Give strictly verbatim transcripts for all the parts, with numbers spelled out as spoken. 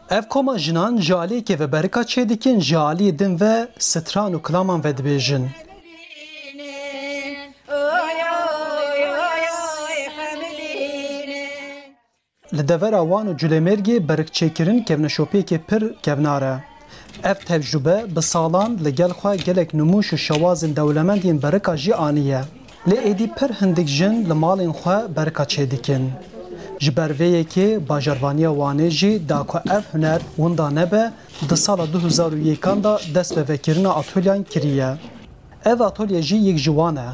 Ev koma jinan ji aliyekê ve berika çêdikin, ji aliyê din ve stran û kilaman vedibêjin. Li devera Wan û Culêmêrgê berikçêkirin kevneşopiyekê pir kevnar e. Ev tecrûbe bi salan li gel xwe gelek nimûş û şewazên dewlemend yên berika jî aniye. Lê êdî pir hindik jin li malên xwe berika çêdikin. Ji ber vê yekê bajarvaniya Wanê jî da ku ev huner winda nebe, di sala du hezar û yekan de dest bi vekirina atolyan kiriye. Ev atolye jî yek ji wan e.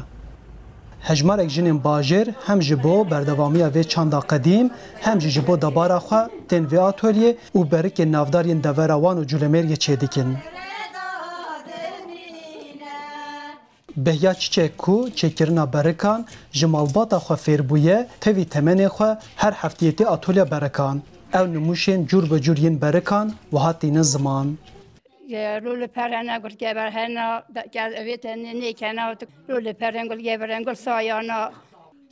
Hejmarek jinên bajêr hem ji bo berdewamiya vê çanda qedîm, hem jî ji bo debara xwe tên vê atolyê û berikên navdar yên devera Wan û Culêmêrgê çêdikin. Behya Çiçek ku çêkirina berikan ji malbata xwe fêr bûye, tevî temenê xwe her heftiyê tê atolya berikan. Ew nimûşên cûr bi cûr yên berikan wiha tînin ziman. Lûleper hene, gulgeber hene, evê te nêk hene, lûleper hene, gulgeber hene, gul sayana,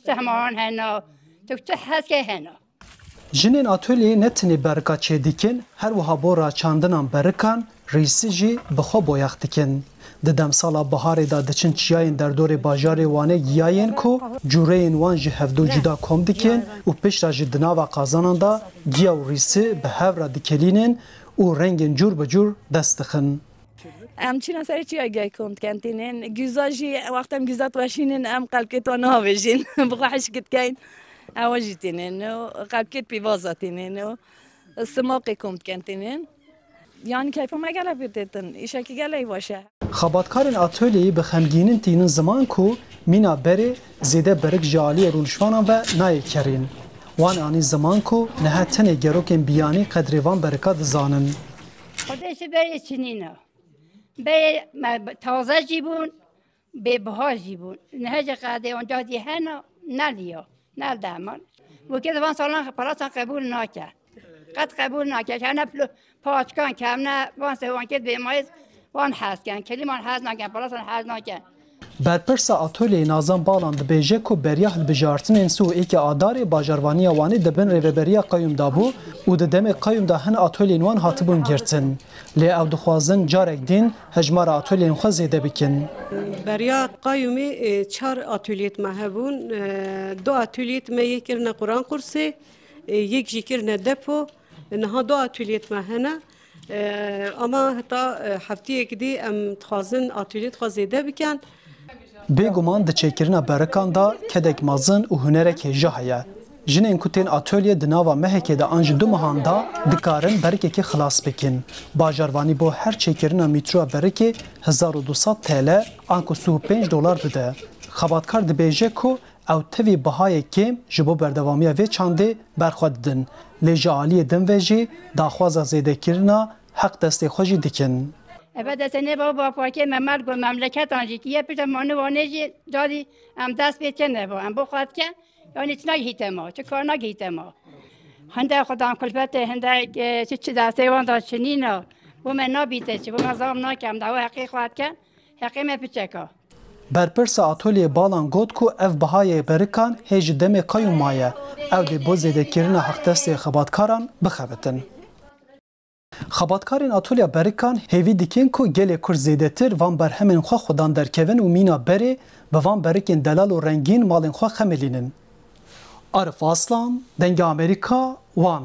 sehman hene, tu çi hez ke hene. Jinên atolyeyê ne tenê berika çêdikin, her wiha bo raçandinan berikan, rîsî jî bi xwe boyax dikin. Di demsala biharê de diçin çiyayên derdorê bajarê Wanê giyayên ku cûreyên wan ji hevdu cuda kom dikin û piştre jî di nava qazanan de giya û rîsî bi hev re dikelînin û rengên cûr bi cûr dest dixin. Em çîna serê çiyayê kom dikin tînin. Güza jî, wexta em güza diweşînin, em qelkê wan navêjin. Bi xwe hişk dikeyn. Ewa jî tînin. Û qelkê pîvaza tînin. Û simaqê kom dikin tînin. Yanî keyfa me gelek pê têtin. Îşekî gelek baş e. Xebatkarên atolyeyê bi xemgînin tînin ziman ku mîna berê zêde berik ji aliyê rûniştvanan ve nayê kerîn. Wan anî ziman ku niha tenê gerokên biyanî qedrê van berika dizanin. Xwedê ji berê çinîne. Berê me taze jî bûn, bêbiha jî bûn. Niha jî qedê onca dî hene, neliya, nel dehman. Wekî di van salan palasan qebûl nake. Qet qebûl nake. Hene plo-, paçkan kevne, van sewankê bêmayîz, wan hez ken. Kelîman hez naken, palasan hez naken. Berpirsa atolyeyê Nazan Balan dibêje ku beriya hilbijartinên sî û êkê Adarê bajarvaniya Wanê di bin rêveberiya qeyûm de bû û di demê qeyûm de hin atolyên wan hatibûn girtin. Lê ew dixwazin carek din hejmara atolyên xwe zêde bikin. Beriya qeyûmê, e, çar atolyêt me hebûn. E, du atolyêt me yê kirine Quran Qursê, e, yek jî kirine depo. Niha du atolyêt me hene. E, ama heta, e, heftiyek dî em dixwazin atolyêt xwe zêde bikin. Bêguman di çêkirina berikan de kedek mezin û hunerek hêja heye. Jinên ku tên atolyê di nava mehekê de an ji du mehan de dikarin berikekê xilas bikin. Bajarvanî bo her çêkirina mîtroya berikê hezar û du sed T L an ku sî û pênc dolar bide. Xebatkar dibêje ku ew tevî bihayê kêm ji bo berdewamiya vê çandê ber xwe didin. Lê ji aliyê din ve jî daxwaza zêdekirina heq destê xwe jî dikin. Eve destê nê baba parkê me merg û memleketan jî kiye pişta mani wanê jî carî em dest pê kene bo. Em bo xwe dikin, yanî çi nagihîte ma, çi kar nagihîte ma. Hinde xudan kulfetê, hinde, e, çi, çi destê wan da çinîna. Bo me nabîte çi, bo me zam nake, em dawa heqê xwe dikin, heqê me piçeka. Berpirsa atolyê Balan got ku ev bihayê berikan hê ji demê qeyûm maye. Ew dê bo zêdekirina heqdestê xebatkaran bixebitin. Xebatkarên atolya berikan hêvî dikin ku gelê Kurd zêdetir van berhemên xwe xudan derkevin û mîna berê bi van berikên delal û rengîn malên xwe xemilînin. Arif Aslan, Dengê Amerîka, Wan.